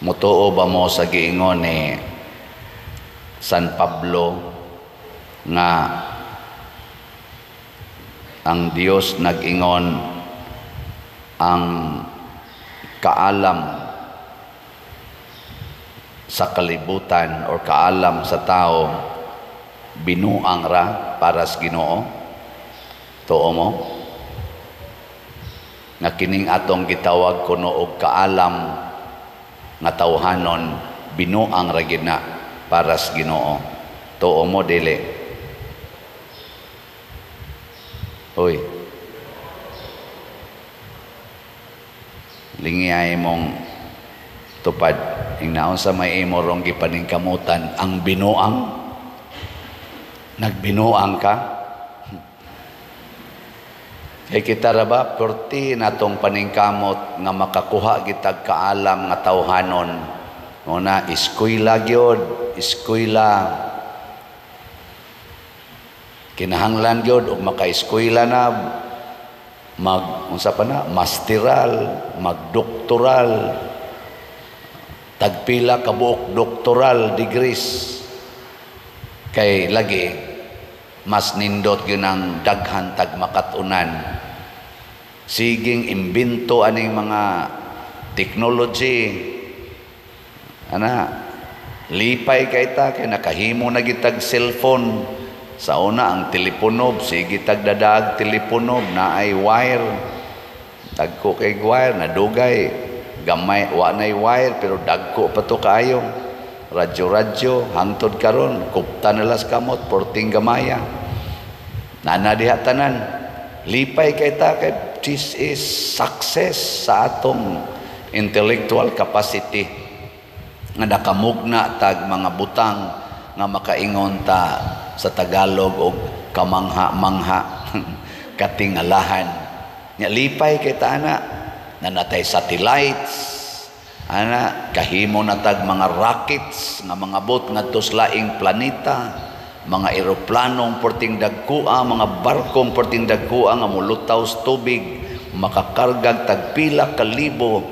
Mutuo ba mo sa giingon ni San Pablo nga ang Dios nag-ingon ang kaalam sa kalibutan or kaalam sa tao binuang ra para sa Ginoo? Tuo mo nga kining atong gitawag kuno og kaalam nga tawhanon, binuang ra gyud na para sa Ginoo? Tuo mo, dili? Uy, lingiyay mong tupad. Ingnaon sa may imo rong gipaningkamutan ang binuang? Nagbinuang ka? Kay kita ra ba perti natong paningkamot nga makakuha gitag kaalam nga tawhanon? Una, eskwela gyud, eskwela. Kinahanglan gyud og makaeskwela na, mag unsa pa na, masteral, magdoktoral, tagpila ka buok doctoral degrees. Kay lagi mas nindot gyud ang daghan tag makat-unan. Siging imbento aning mga technology ana, lipay kay ta kay nakahimo na gitag cellphone. Sa una ang telepono, sige tagdadag telepono naay wire, dagko kay wire nadugay gamay, wa nay wire pero dagko pa to kaayo. Radyo-radyo hangtod karon kupta na las kamot porting gamaya nana diha tanan. Lipay kay ta kay this is success sa atong intellectual capacity nga nakamugna tag mga butang nga makaingon ta sa Tagalog og kamangha-mangha, katingalahan. Nya lipay kay ta ana, nanatay satellites ana, kahimo na tag mga rockets nga mga bot ngadto sa laing planeta, mga eroplanong perting dagkua, mga barkong perting dagkua nga molutaw sa tubig, makakargag tagpila ka libo,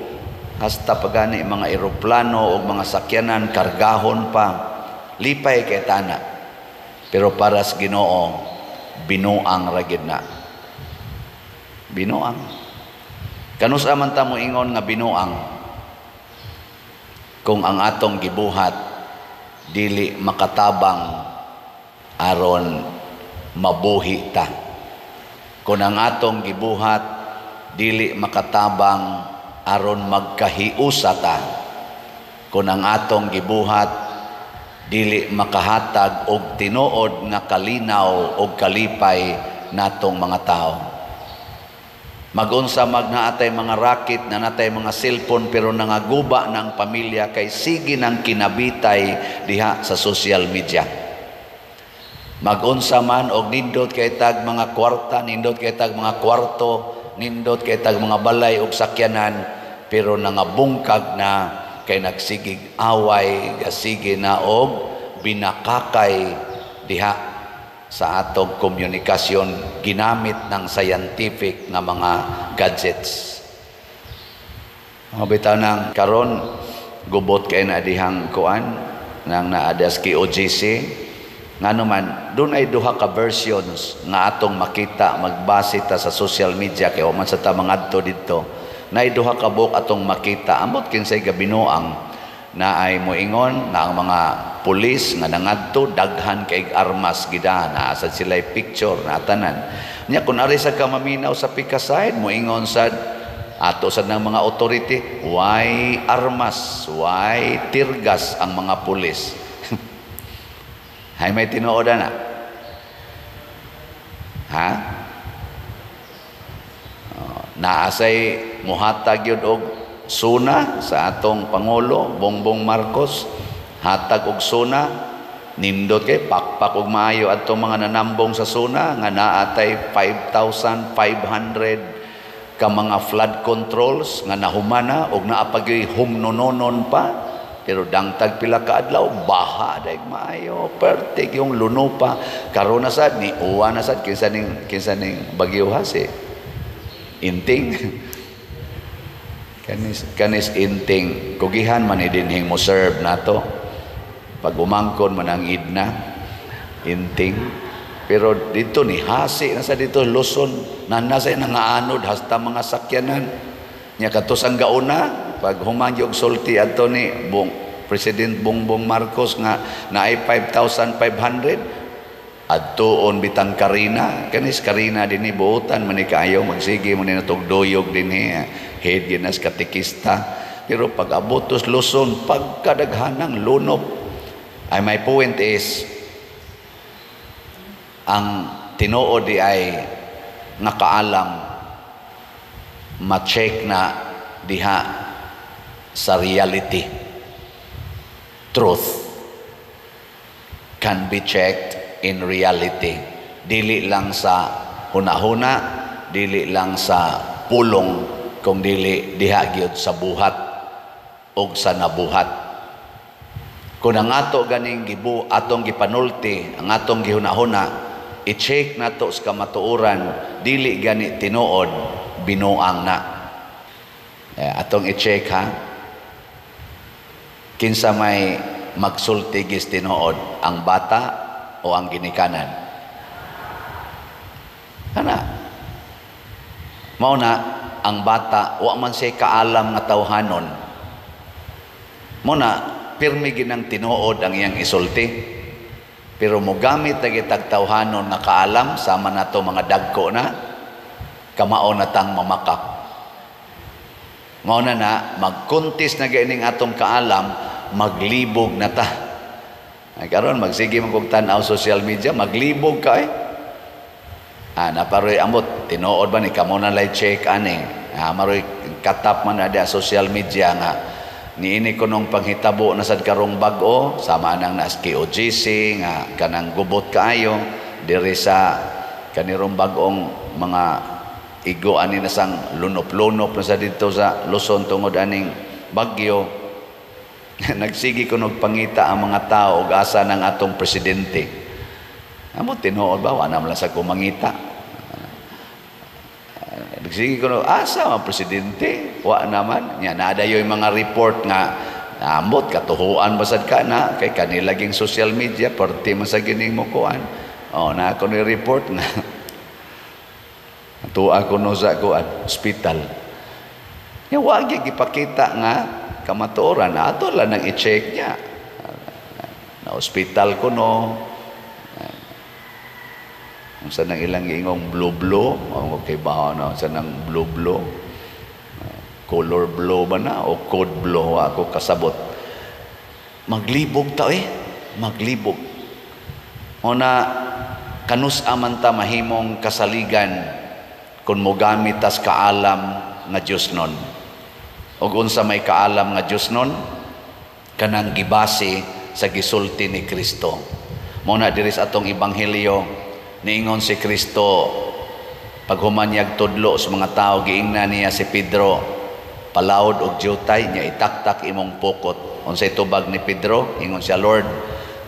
hasta pagani mga eroplano o mga sakyanan kargahon pa. Lipay kay tana. Pero para sa Ginoo, binuang ra gyud na. Binuang. Kanus-a man ta moingon nga binuang kung ang atong gibuhat dili makatabang aron mabuhi ta? Kung ang atong gibuhat dili makatabang aron magkahiusa ta? Kung ang atong gibuhat dili makahatag og tinuod nga kalinaw og kalipay natong mga tao? Magunsa magnaatay mga racket, nanatay mga cellphone, pero nangaguba ng pamilya kay sige nang kinabitay diha sa social media. Magunsa man og nindot kay tag mga kwarta, nindot kay tag mga kwarto, nindot kay tag mga balay og sakyanan, pero nangabungkag na kay nagsigig away, gasige na og binakakay diha sa atong komunikasyon ginamit ng scientific nga mga gadgets. Mga bitaw nang karon gubot kay na dihang kuan nang naadas ki OGC, ngano man dunay duha ka versions nga atong makita magbase ta sa social media kay wa man sa ta mangadto didto. Nay duha ka buok atong makita, amot kinsay gabinuang na ay moingon na ang mga pulis nga nangadto daghan kay armas gida, naa sad sila'y picture na tanan. Nya kun ari sa ka maminaw sa pikaside, moingon sad ato sad ng mga authority, why armas, why tear gas ang mga pulis? Hay may tinuod na? Ha? Naasay muhatag yun og suna sa atong Pangulo Bongbong Marcos, hatag og suna, nindot kay pakpak og maayo adtong mga nanambong sa suna nga naatay 5,500 ka mga flood controls nga nahumana og naa pa gyud humnononon pa, pero dangtag pila ka adlaw baha daig maayo, pertik yung luno pa. Karon na sad ni uwa na sad, kinsa ning bagyo ha, si Inting. Kanis Inting, kugihan man ni dinhing mo serve nato. Pag umangkon man ang Edna, Inting. Pero dito ni hasi na sa dito Luzon, na nasa nangaanod hasta mga sakyanan. Nya katos ang gauna pag human og sulti adto ni Bong, President Bongbong Marcos nga naay 5,500 adtuon bitang Karina. Kanis Karina dinhi, buotan man ni kaayo, magsige mo ni natog duyog dinhi, head ginas katekista, pero pag abotos Luzon, pagkadaghanang lunop. Ay, my point is, ang tinuod di ay nga kaalam, ma-check na diha sa reality. Truth can be checked in reality, dili lang sa hunahuna, dili lang sa pulong, kung dili diha gyud sa buhat og sa nabuhat. Kung ang ato ganing gibu atong gipanulti, ang atong gihunahuna, i-check nato sa kamatuoran, dili gani tinuod, binuang na. Eh, atong i-check ha, kinsa may magsulti gis tinuod, ang bata o ang ginikanan? Ana mao na, ang bata wa man siya kaalam nga tawhanon mo na, pirmi ginang tinuod ang iyang isulti. Pero mogamit na gitag tawhanon nga kaalam, sama nato mga dagko na, kamao na tang mamakak. Mao na na magkuntis na gaining atong kaalam, maglibog na ta. Ay, karon magsige man kog tan-aw social media, maglibog ka eh. Ah, naparoy amot, tinuod ba ni, kamo na lay check ani. Ah, maroy katap man na social media nga niini kunong panghitabo na sad karong bag-o, sama nang nas KOJC nga kanang gubot kaayo diri sa kanirong bag-ong mga igo ani na sang lunop-lunop na sa dito sa Luzon tungod aning bagyo. Nagsige ko pangita ang mga tao og asa ng atong presidente. Amo, tinuod ba, wala naman lang sa kumangita. Nagsige ko asa ang presidente? Wa naman. Nya nadayoy mga report nga ambot katuhuan basad ka na kay kanilaging social media perti man sa gining mo kuan. Oh, na ako ni report nga tuwa ko no sa kuan hospital. Nya wa gipakita nga kamatuoran, ato lang nang i-check niya. Na hospital ko no. Unsa nang ilang ingong blue blue, okay ba na unsa nang blue blue? Color blue ba na o code blue, ako kasabot. Maglibog ta eh, maglibog. O na kanus aman ta mahimong kasaligan kung mogamit tas kaalam nga Dios nun. Og unsa may kaalam nga Dios nun? Kanang gibase sa gisulti ni Kristo. Mao na diri sa atong ebanghelyo, niingon si Kristo paghumanyag tudlo sa mga tao, giingnan niya si Pedro, "Palawod og jutay nya itaktak imong pukot." Unsay tubag ni Pedro? Ingon siya, "Lord,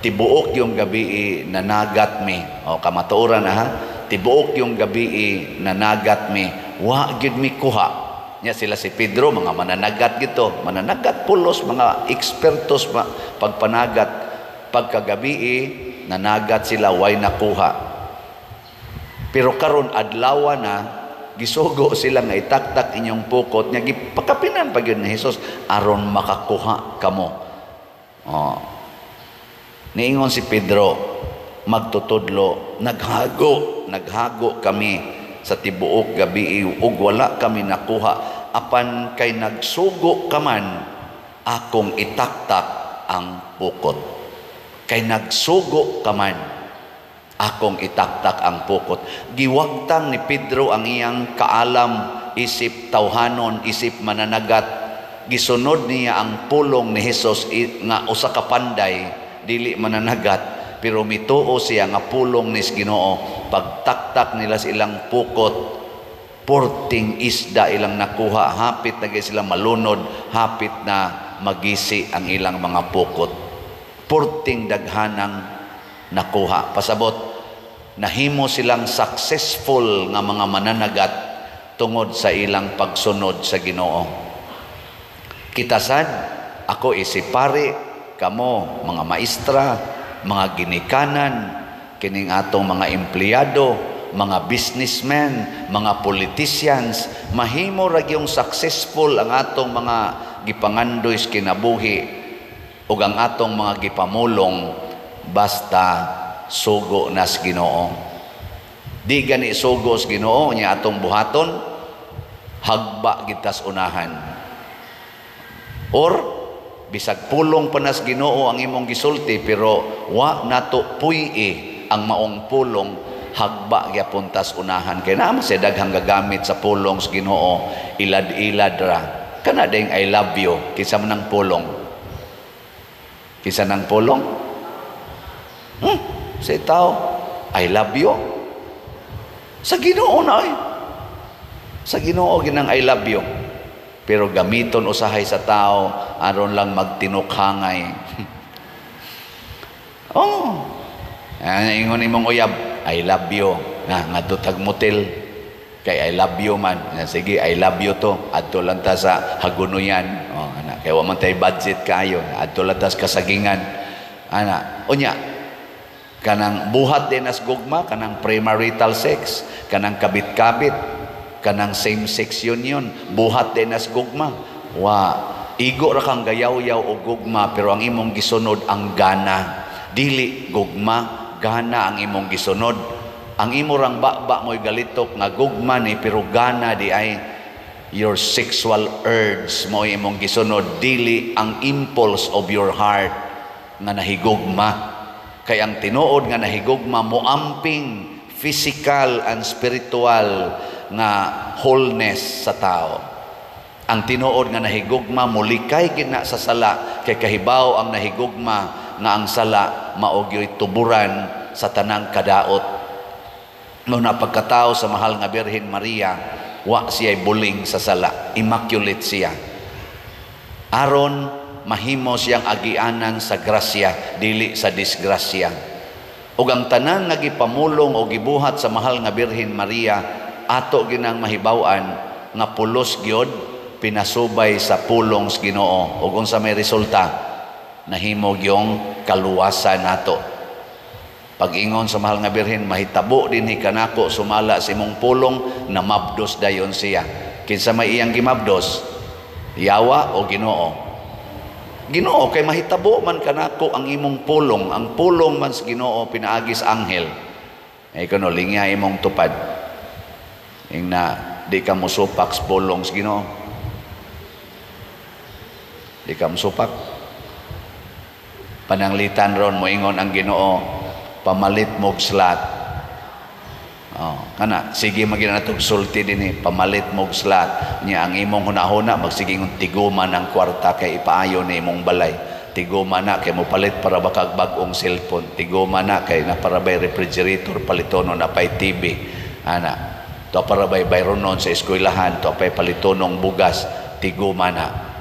tibuok yung gabi nanagat mi." O kamatuoran na ha, tibuok yung gabi nanagat mi, wa gyud mi kuha. Nya sila si Pedro, mga mananagat gito, mananagat pulos, mga ekspertos pagpanagat. Pagkagabi nanagat sila, way nakuha. Pero karon adlaw na, gisugo sila nga itaktak inyong pukot. Nya gipakapinan pa gyud ni Hesus, "Aron makakuha kamo." Oh. Niingon si Pedro, "Magtutudlo, naghago, naghago kami sa tibuok gabi ug wala kami nakuha, apan kay nagsugo ka man, akong itaktak ang pukot." Kay nagsugo ka man, akong itaktak ang pukot. Giwagtang ni Pedro ang iyang kaalam isip tawhanon, isip mananagat. Gisunod niya ang pulong ni Hesus nga usa ka panday, dili mananagat, pero mituo siya nga pulong ni Ginoo. Pagtaktak nila sa ilang pukot, porting isda ilang nakuha, hapit na sila malunod, hapit na magisi ang ilang mga pukot. Porting daghanang nakuha. Pasabot, nahimo silang successful nga mga mananagat tungod sa ilang pagsunod sa Ginoo. Kita sad, ako isip pare, kamo mga maestra, mga ginikanan, kining atong mga empleyado, mga businessmen, mga politicians, mahimo ra gyung successful ang atong mga gipangandoy sa kinabuhi ug ang atong mga gipamulong basta sugo nas Ginoo. Di gani sugo sa Ginoo nya atong buhaton, hagba gitas unahan. Or bisag pulong pa nas Ginoo ang imong gisulti pero wa nato puy-i ang maong pulong, hagba gyapon tas unahan kay naa man siya daghang gagamit sa pulong sa Ginoo, ilad-ilad ra. Kana ding "I love you," kinsa man ang pulong? Kinsa nang pulong? Sa tao, "I love you." Sa Ginoo na ay. Sa Ginoo ginang "I love you." Pero gamiton usahay sa tao aron lang magtinukhangay. Oh. Ay, ingon imong uyab, "I love you." Na ngadto tag motel kay I love you man. Sige, I love you to. Adto lang ta sa Hagunoyan. Oh, ana, kay wa man tay budget kaayo. Adto lang ta sa Kasagingan. Ana, unya kanang buhat din as gugma, kanang premarital sex, kanang kabit-kabit, kanang same-sex union, buhat din as gugma. Wa, igo ra kang gayaw-yaw og gugma pero ang imong gisunod ang gana. Dili gugma, gana ang imong gisunod. Ang imo rang baba mo'y galitok nga gugma ni pero gana di ay, your sexual urge mo imong gisunod, dili ang impulse of your heart nga nahigugma. Kay ang tinuod nga nahigugma moamping physical and spiritual nga wholeness sa tao. Ang tinuod nga nahigugma mulikay gina sa sala kay kahibaw ang nahigugma nga ang sala mao gyoy tuburan sa tanang kadaot. Mao na pagkatao sa mahal nga Birhen Maria, wa siya buling sa sala, immaculate siya. Aron mahimo siyang agianan sa grasya, dili sa disgrasya. Ug ang tanan nga gipamulong o gibuhat sa mahal nga Birhen Maria, ato ginang mahibaw-an nga pulos gyud pinasubay sa pulong sa Ginoo. Ug unsa may resulta? Nahimo gyung kaluwasan nato. Pag-ingon sa mahal nga Birhen, "Mahitabo dinhi kanako sumala sa imong pulong," namabdos dayon siya. Kinsa may iyang gimabdos? Yawa o Ginoo? Ginoo, kay mahitabo man kanako ang imong pulong. Ang pulong man sa Ginoo pinaagi sa anghel. Ay kuno lingya imong tupad. Ing na di ka mosupak sa pulong sa Ginoo. Di ka mosupak. Pananglitan ron moingon ang Ginoo, "Pamalit mog slot." Oh, kana sige magina natog sulti dinhi, "Pamalit mog slot." Nya ang imong hunahuna magsige ng tiguma ng kwarta kay ipaayo ni imong balay. Tiguma na kay mopalit para bakag bag-ong cellphone. Tiguma na kay na para bay refrigerator palitono na pay TV. Ana, to para bay bayronon sa eskwelahan, to pay palitonong bugas, tiguma na.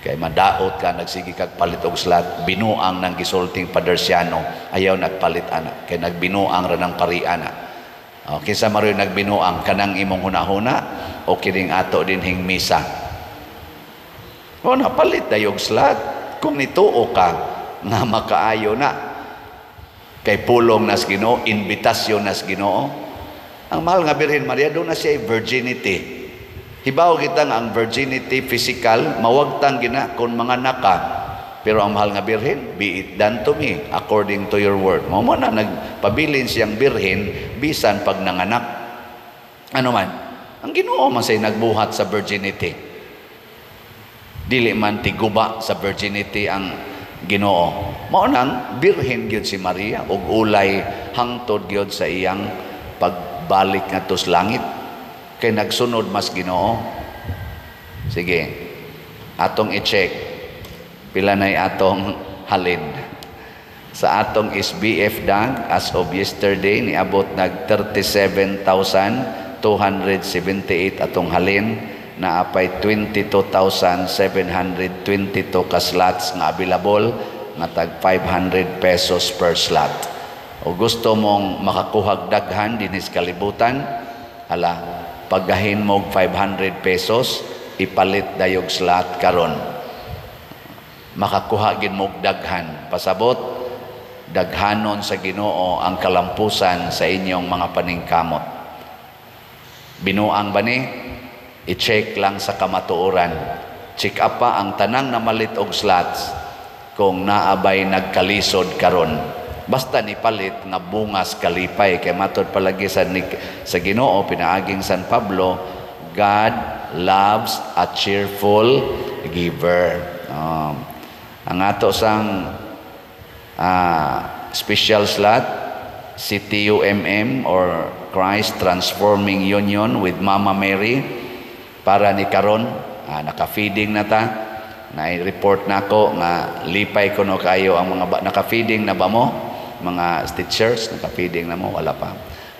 Kay madaot ka, nagsige kag palit og slot, binuang nang gisulting Padersiano, ayaw nagpalit ana, kay nagbinuang ra ng pari ana. O, kinsa maroy nagbinuang, kanang imong hunahuna o kining ato dinhing misa? O napalit dayog slot kung nituo ka nga makaayo na. Kay pulong nas Ginoo, invitasyon nas Ginoo. Ang mahal nga Birhen Maria, doon na siya virginity. Hibaw kita nga ang virginity physical mawagtang gina kung mga naka. Pero ang mahal nga Birhen, "Be it done to me according to your word." Mao mo na nagpabilin siyang birhen bisan pag nanganak. Ano man? Ang Ginoo man say nagbuhat sa virginity. Dili man tiguba sa virginity ang Ginoo. Mao nang birhen gyud si Maria ug ulay hangtod gyud sa iyang pagbalik ngadto sa langit. Kay nagsunod mas Ginoo. Sige. Atong i-check pila nay atong halin. Sa atong SBF dag as of yesterday, niabot nag 37,278 atong halin, na apay 22,722 ka slots nga available nga tag 500 pesos per slot. O gusto mong makakuhag daghan dinhi sa kalibutan, hala, paggahin mo 500 pesos, ipalit dayog slot karon. Makakuha gid mo daghan. Pasabot, daghanon sa Ginoo ang kalampusan sa inyong mga paningkamot. Binuang ba ni? I-check lang sa kamatuoran. Check up pa ang tanang namalit og slots kung naabay nagkalisod karon. Basta ni palit nga bungas kalipay kay matod palagi sa Ginoo pinaaging San Pablo, God loves a cheerful giver. Ang ato sang special slot, CTUMM or Christ Transforming Union with Mama Mary, para ni karon naka-feeding na ta. Na-report na ako nga lipay kuno kayo ang mga naka-feeding na ba mo? Mga teachers, naka-feeding na mo? Wala pa.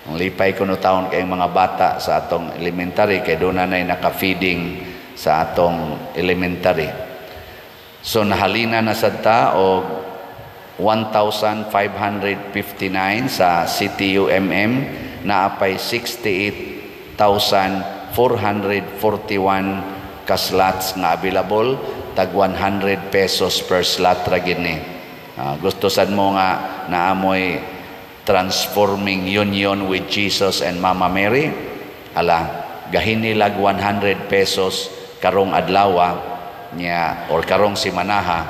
Ang lipay kuno taon kay mga bata sa atong elementary kay doon na naka-feeding sa atong elementary. So nahalina na sad ta og 1,559 sa CTUMM, naapay 68,441 ka slots nga available, tag 100 pesos per slot ra gid ni. Gusto sad mo nga naamoy transforming union with Jesus and Mama Mary, ala gahini lag 100 pesos karong adlawa nya or karong simanaha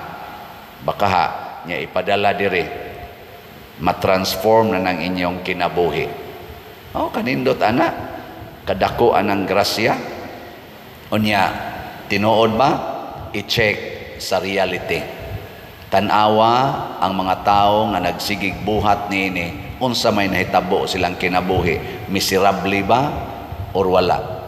bakaha nya ipadala diri, matransform na ng inyong kinabuhi. Oh, kanindot ana, kadako anang grasya. Unya, tinuod ba? I-check sa reality. Tan-awa ang mga tao nga nagsigig buhat niini, unsa may nahitabo silang kinabuhi, miserable ba or wala?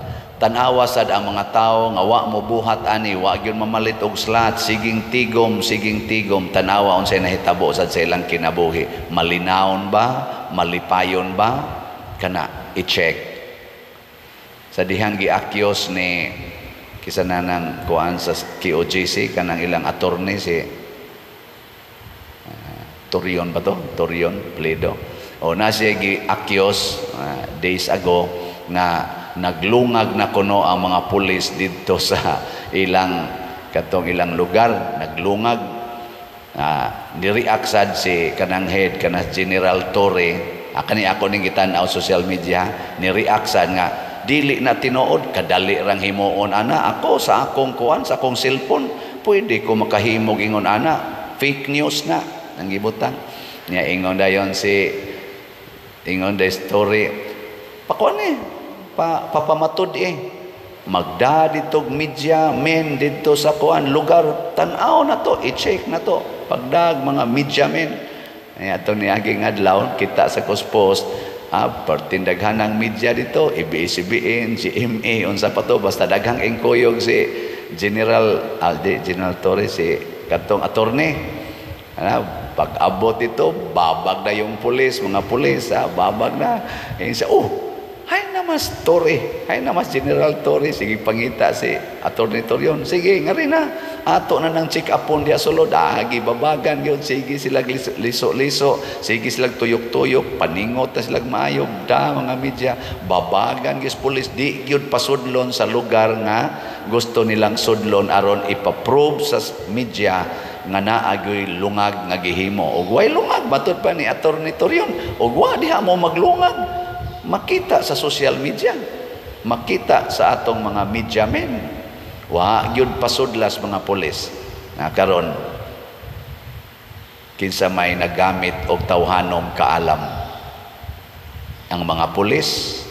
Tan-awa sad ang mga tao nga wa mo buhat ani, wa gyud mamalit og slot, siging tigom, siging tigom, tan-awa unsay nahitabo sad sa ilang kinabuhi, malinawon ba, malipayon ba? Kana i-check. Sa dihang gi-accuse ni kisa na ng kuan sa KOJC, kanang ilang attorney, si Torion ba to? Torion Pledo. O na siya gi-accuse days ago nga naglungag na kuno ang mga pulis didto sa ilang katong ilang lugar, naglungag. Ni-react sad si kanang head, kanang General Torre. Kani ako ning gitan-aw social media, ni-react sad nga dili na tinuod, kadali rang himuon ana, ako sa akong kuan, sa akong cellphone pwede ko makahimog ingon ana, fake news na ang gibutang niya. Ingon dayon si, ingon day story, pakuan eh, papamatud eh, magda dito media men didto sa kuan lugar, tan-aw na to, i-check na to pagdag mga media men. Ay, atong niaging adlaw kita sa post, pertindaghan ng media dito, ABS-CBN, GMA, unsa pa to, basta daghang engkuyog si General Alde, General Torres, si katong attorney. Ano, pag-abot ito, babag na yung pulis, mga pulis, babag na. Eh, siya, oh, hay namas Torre, hay namas General Torre, sige pangita si Attorney Torion, sige, nga rin na, ato na nang check upon diya sulod, gibabagan yun, sige sila liso-liso, sige sila tuyok-tuyok, paningot na sila maayo, da mga media, babagan gyud pulis, di gyud pasudlon sa lugar nga gusto nilang sudlon aron ipaprove sa media nga naagoy lungag nga gihimo. Og way lungag, matod pa ni Attorney Torion, og wa diha mo maglungag, makita sa social media, makita sa atong mga media men, wa gyud pasudlas mga pulis. Na karon kinsa may nagamit og tawhanom kaalam, ang mga pulis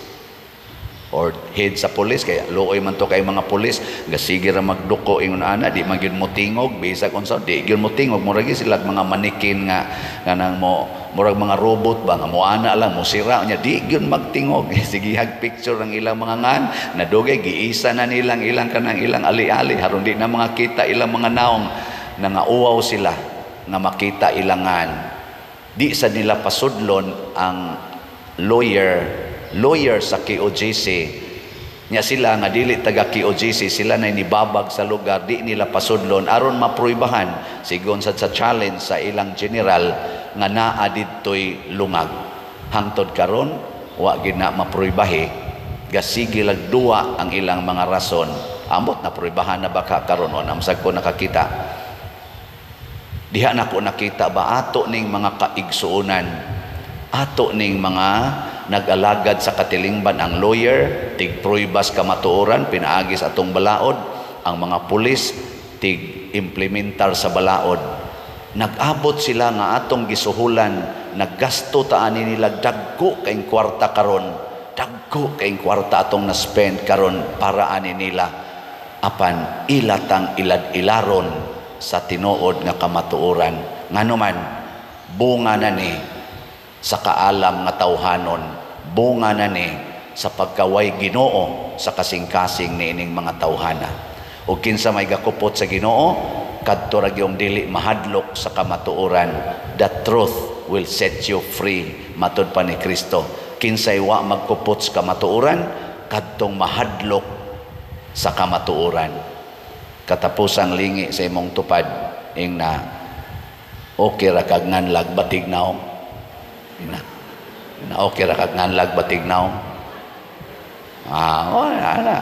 or head sa pulis? Kaya luoy man to kay mga pulis, gasige ra magduko ingon ana, di man gyud mo tingog bisag unsa, di gyud mo tingog, murag sila mga manikin nga kanang mo murag mga robot ba nga mo ana lang mo sira nya, di gyud magtingog. Sige hag picture ang ilang mga ngan nadugay, giisa na nilang ilang kanang ilang ali-ali haron di na mga kita ilang mga naong, nangauwaw sila nga makita ilangan. Di sa nila pasudlon ang lawyer sa KOJC nya, sila nga dili taga KOJC, sila na nibabag sa lugar, di nila pasudlon aron mapruibahan sigon sa challenge sa ilang general nga naa didtoy lungag. Hangtod karon wa gid na mapruibahi, gasige lag duwa ang ilang mga rason. Ambot na pruibahan na baka karon, wa namsag ko nakakita. Diha nako nakita ba, ato ning mga kaigsuonan, ato ning mga nag-alagad sa katilingban, ang lawyer tig pruybas kamatuoran pinaagi sa atong balaod, ang mga pulis tig implementar sa balaod. Nag-abot sila nga atong gisuhulan, naggasto ta ani nila dagko kayong kwarta karon, dagko kayong kwarta atong na-spend karon para ani nila, apan ilatang ilad-ilaron sa tinuod nga kamatuoran. Ngano man, bunga na ni sa kaalam nga tawhanon, bunga na ni sa pagkaway Ginoo sa kasing-kasing niining mga tawhana. Ug kinsa may gakupot sa Ginoo, kadto ra gyung dili mahadlok sa kamatuoran. "The truth will set you free," matud pa ni Kristo. Kinsay wa magkupot sa kamatuoran, kadtong mahadlok sa kamatuoran. Katapusang lingi sa imong tupad, ing na, "Okay ra kag nganlag batig naong." Na, na, "Okay ra kag nganlag batig naong." Ah, oh, ana.